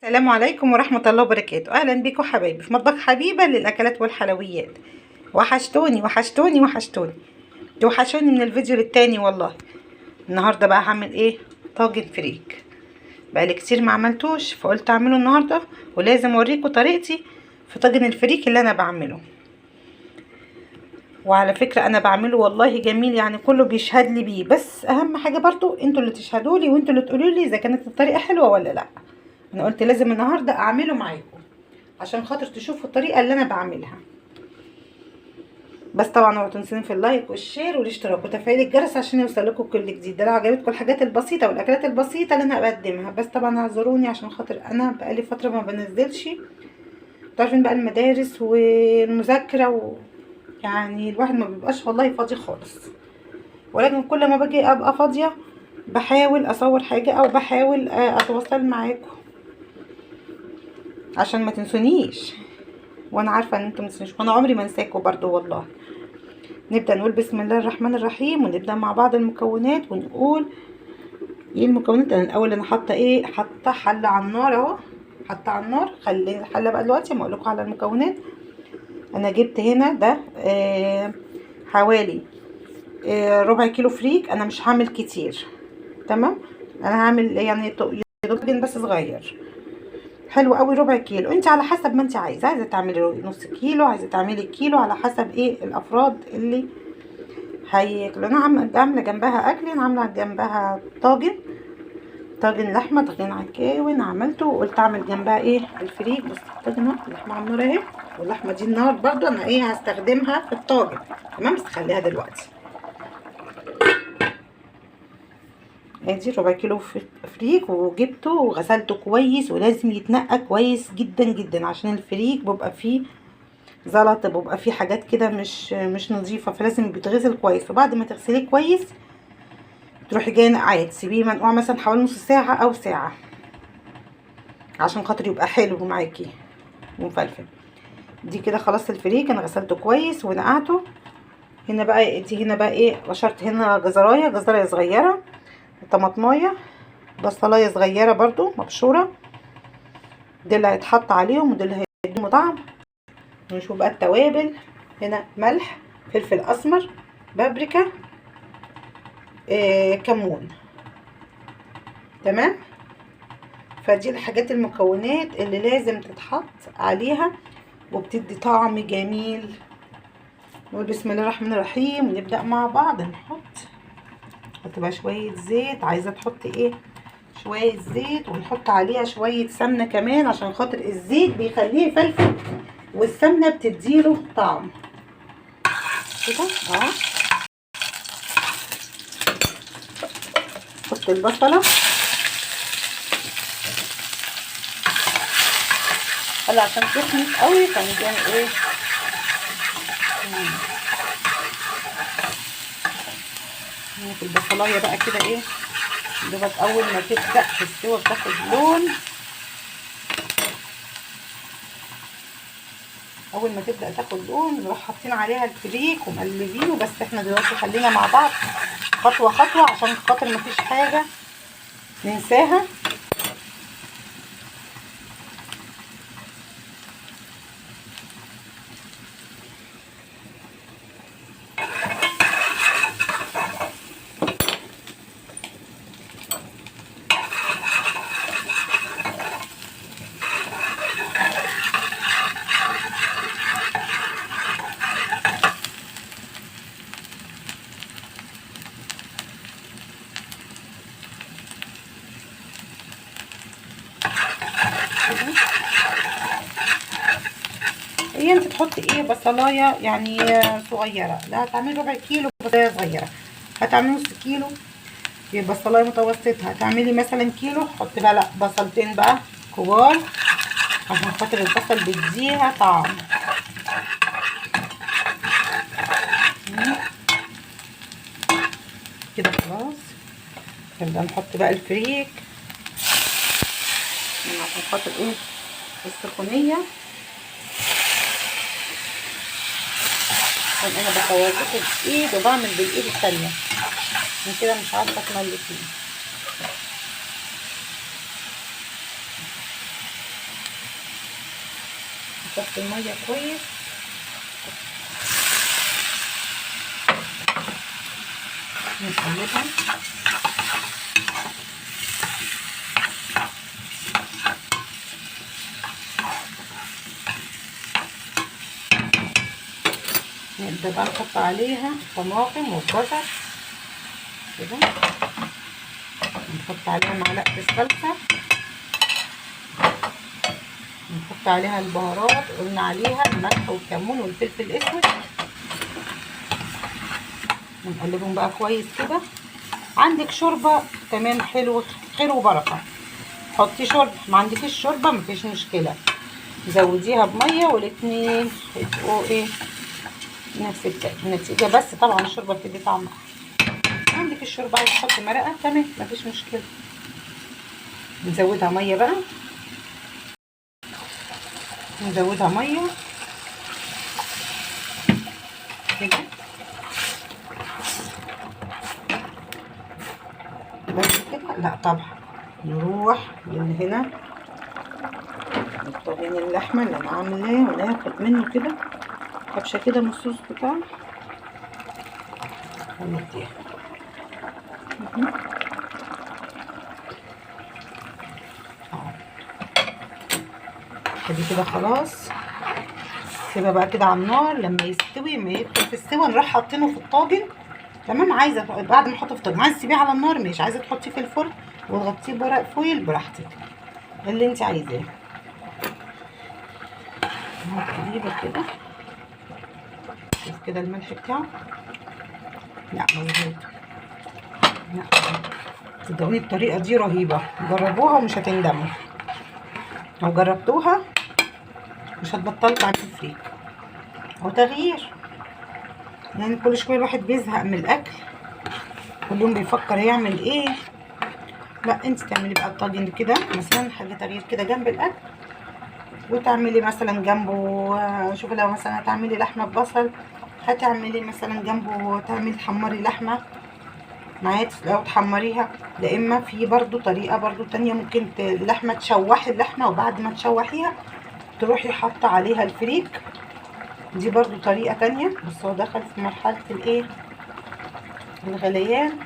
السلام عليكم ورحمة الله وبركاته. أهلا بكم حبايبي في مطبخ حبيبة للأكلات والحلويات. وحشتوني وحشتوني وحشتوني، توحشوني من الفيديو للتاني والله. النهاردة بقى هعمل ايه؟ طاجن فريك. بقالي كتير ما عملتوش، فقلت اعمله النهاردة، ولازم اوريكم طريقتي في طاجن الفريك اللي انا بعمله. وعلى فكرة انا بعمله والله جميل، يعني كله بيشهد لي بيه، بس اهم حاجة برضو انتوا اللي تشهدوا لي وانتوا اللي تقولوا لي اذا كانت الطريقة حلوة ولا لا. انا قلت لازم النهارده اعمله معاكم عشان خاطر تشوفوا الطريقة اللي انا بعملها. بس طبعا اوعوا تنسوني في ال like وال share والاشتراك وتفعيل الجرس عشان يوصل لكم كل جديد. ده لو عجبتكم الحاجات البسيطة والاكلات البسيطة اللي انا بقدمها. بس طبعا اعذروني عشان خاطر انا بقالي فترة ما بنزلش، انتوا عارفين بقى المدارس والمذاكرة يعني الواحد ما بيبقاش والله فاضي خالص، ولكن كل ما باجي ابقى فاضية بحاول اصور حاجة او بحاول اتواصل معاكم عشان ما تنسونيش، وانا عارفه ان انتم ما تنسونيش، وانا عمري ما انساكم برضو والله. نبدا نقول بسم الله الرحمن الرحيم، ونبدا مع بعض المكونات ونقول ايه المكونات. انا الاول انا حاطه ايه؟ حاطه حله على النار اهو، حاطه على النار. خلي الحلة بقى دلوقتي اما اقول لكم على المكونات. انا جبت هنا ده حوالي ربع كيلو فريك. انا مش هعمل كتير، تمام؟ انا هعمل يعني طاجن بس صغير حلو قوي، ربع كيلو. انت على حسب ما انت عايزه، عايزه تعملي نص كيلو، عايزه تعملي كيلو، على حسب ايه الافراد اللي هياكلوا. انا عامله جنبها اكل، انا عامله جنبها طاجن لحمه، طاجن عكاوي انا عملته، وقلت اعمل جنبها ايه الفريك. بص الطاجن اهو، اللحمة على النار اهي، واللحمة دي النار برضو انا ايه هستخدمها في الطاجن، تمام؟ بس خليها دلوقتي. ادي ربع كيلو فريك، وجبته وغسلته كويس، ولازم يتنقى كويس جدا جدا عشان الفريك بيبقى فيه زلط، بيبقى فيه حاجات كده مش نظيفة، فلازم بيتغسل كويس. وبعد ما تغسليه كويس تروحي جاية نقعاه، تسيبيه منقوع مثلا حوالي نص ساعة او ساعة عشان خاطر يبقى حلو معاكي ومفلفل. دي كده خلاص الفريك انا غسلته كويس ونقعته. هنا بقى دي هنا بقى ايه، بشرت هنا جزرايه، جزرايه صغيرة، طماطمايه، بصلايه صغيرة برضو مبشوره، دي اللي هيتحط عليهم ودي اللي هيديهم طعم. نشوف بقى التوابل. هنا ملح، فلفل اسمر، بابريكا، كمون، تمام؟ فدي الحاجات المكونات اللي لازم تتحط عليها وبتدي طعم جميل. نقول بسم الله الرحمن الرحيم ونبدأ مع بعض. نحط بقى شوية زيت، عايزة تحطي ايه؟ شوية زيت، ونحط عليها شوية سمنة كمان عشان خاطر الزيت بيخليه يفلفل والسمنة بتديله طعم كده. نحط البصلة، هلا عشان تسخن قوي فنجان ايه في البصلايه بقى كده ايه دوبك اول ما تبدا تستوي بتاخد لون. اول ما تبدا تاخد لون نروح حاطين عليها الفريك ومقلبينه. بس احنا دلوقتي خلينا مع بعض خطوة خطوة عشان خاطر مفيش حاجة ننساها. هي انت تحطي ايه؟ بصلايه يعني صغيرة، لا هتعملي ربع كيلو بصلايه صغيرة، هتعملي نص كيلو بصلايه متوسطه، هتعملي مثلا كيلو حطي بقى لا بصلتين بقى كبار عشان خاطر البصل بيديها طعم. كده خلاص نبدا نحط بقى الفريك عشان خاطر ايه السخونيه. عشان انا بصور لكم بايد وبعمل بالايد الثانية، من كده مش عارفه اتملك فيه. نصفي المية كويس. نقلبها. نبدأ بقى نحط عليها الطماطم والجزر كده، نحط عليها معلقة الصلصة، نحط عليها البهارات قلنا عليها الملح والكمون والفلفل الاسود، ونقلبهم بقى كويس كده. عندك شوربة تمام، حلو، خير وبركة، حطي شوربة. ما عندكيش شوربة مفيش مشكلة، زوديها بمية والاتنين يبقوا ايه نفس النتيجة، بس طبعا الشوربة بتدي طعم احلى. عندك الشوربة عايزة تحطي مرقة تمام مفيش مشكلة. نزودها مية بقى، نزودها مية كده بس كده. لا طبعا نروح من هنا الطاجن اللحمة اللي انا عاملاه، وناخد منه كده كبشة كده من الصوص بتاعه ونديها. ادي كده خلاص. سيبها بقى كده على النار لما يستوي، ما يدخل في السوا نروح حاطينه في الطاجن. تمام. عايزه بعد ما احطه في الطاجن عايزه تسيبيه على النار ماشي، عايزه تحطيه في الفرن وتغطيه بورق فويل براحتك، اللي انت عايزاه. تقريبا كده. شوف كده الملح بتاعه، لا مظبوط. لا صدقوني الطريقة دي رهيبة، جربوها ومش هتندموا. لو جربتوها مش هتبطلوا تعملوا فريك او تغيير، يعني كل شوية الواحد بيزهق من الاكل، كل يوم بيفكر يعمل ايه. لا انت تعملي بقى الطاجن كده مثلا، حاجة تغيير كده جنب الاكل، وتعملي مثلا جنبه، شوفي لو مثلا هتعملي لحمه ببصل، هتعملي مثلا جنبه تعملي تحمري لحمه معايا لو تحمريها. لا اما في برضو طريقه برضو تانية، ممكن اللحمة تشوحي اللحمة وبعد ما تشوحيها تروحي حاطه عليها الفريك، دي برضو طريقه تانية. بس هو دخل في مرحلة الايه الغليان.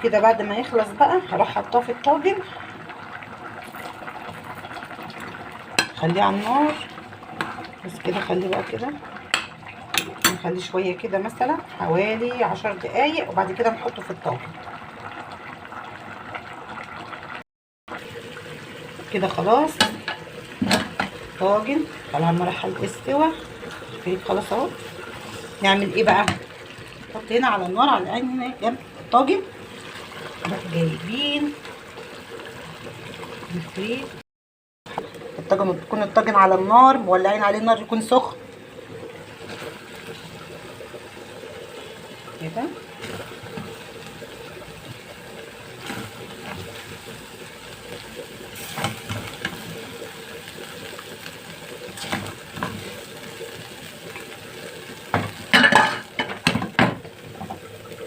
كده بعد ما يخلص بقى هروح حطاه في الطاجن، خليه على النار بس كده، خليه بقى كده، نخليه شوية كده مثلا حوالي 10 دقايق، وبعد كده نحطه في الطاجن كده. خلاص طاجن طلع مرحلة استوى الفريك خلاص اهو. نعمل ايه بقى؟ نحط هنا على النار على العين هنا جنب الطاجن، نروح جايبين الفريك. الطاجن بيكون الطاجن على النار، مولعين عليه النار يكون سخن كده.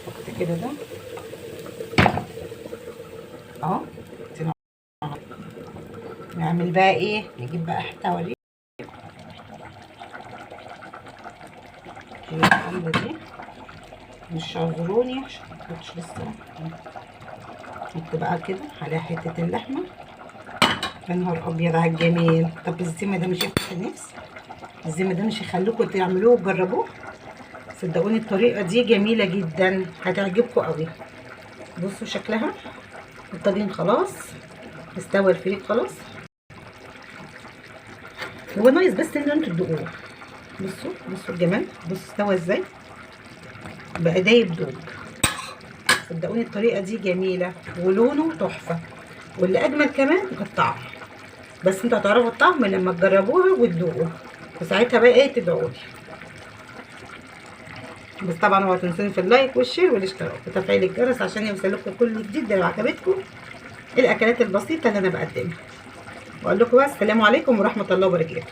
حط كده ده اهو. نعمل بقى ايه؟ نجيب بقى حتة اوريك الحلة دي، مش اعذروني عشان ما كنتش لسه. نحط بقى كده عليها حتة اللحمة. يا نهار ابيض على الجمال. طب الزيمه ده مش يفتح النفس؟ الزيمه ده مش يخليكم تعملوه وتجربوه؟ صدقوني الطريقة دي جميلة جدا، هتعجبكم قوي. بصوا شكلها. الطاجن خلاص استوى الفريك خلاص، هو ناقص بس ان انتوا تدوقوه. بصوا بصوا الجمال، بصوا استوى ازاي، بقى دايب دوب. صدقوني الطريقة دي جميلة ولونه تحفة، واللي اجمل كمان الطعم. بس انتوا هتعرفوا الطعم لما تجربوها وتدوقوا، وساعتها بقى ايه تدعولي. بس طبعا اوعوا تنسوني في ال like وال share والاشتراك وتفعيل الجرس عشان يوصلكم كل جديد لو عجبتكم الاكلات البسيطة اللي انا بقدمها. واقول لكم بس السلام عليكم ورحمة الله وبركاته.